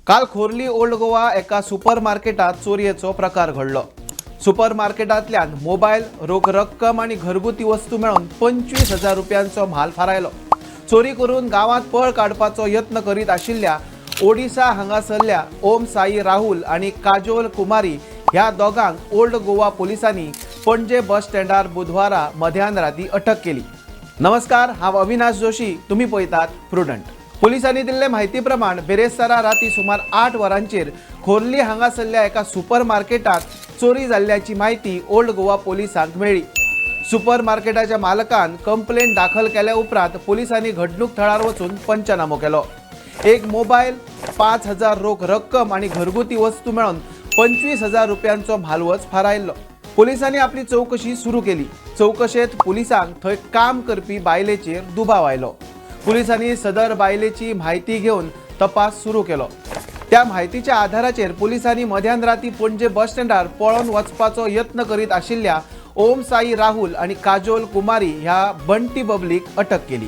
काल खोर्ली ओल्ड गोवा एका सुपर मार्केटात चोरयेचो प्रकार घडलो. सुपर मार्केटांतल्यान मोबायल, रोख रक्कम आनी घरगुती वस्तू मेळून 25,000 रुपयांचो म्हाल फारायलो. चोरी करून गांवांत पळ काडपाचो यत्न करीत आशिल्ल्या ओडिसा हांगासरल्या ओम साई राहुल आनी काजोल कुमारी ह्या दोगांक ओल्ड गोवा पोलिसांनी पणजे बस स्टँडार बुधवारा मध्यान राती अटक केली. नमस्कार, हांव अविनाश जोशी, तुम्ही पळयतात प्रुडंट. पोलिसांनी दिल्ले म्हायती प्रमाण बिरेस्तारा राती सुमार 8 वरांचेर खोर्ली हांगासरल्या एका सुपर मार्केटात चोरी जाल्ल्याची म्हायती ओल्ड गोवा पोलिसांक मेळ्ळी. सुपर मार्केटाच्या मालकान कंप्लेन दाखल केल्या उपरांत पोलिसांनी घडणूक थळार वचून पंचनामो केलो. एक मोबायल, 5,000 रोख रक्कम आनी घरगुती वस्तू मेळून 25,000 रुपयांचो म्हालवज फारायल्लो. पोलिसांनी आपली चवकशी सुरू केली. चवकशेंत पोलिसांक थंय काम करपी बायलेचेर दुबाव आयलो. पोलिसांनी सदर बायलेची म्हायती घेवन तपास सुरू केलो. त्या म्हायतीच्या आधाराचेर पोलिसांनी मध्यान राती पणजे बस स्टँडार पळोवन वचपाचो यत्न करीत आशिल्ल्या ओम साई राहुल आनी काजोल कुमारी ह्या बंटी बबलीक अटक केली.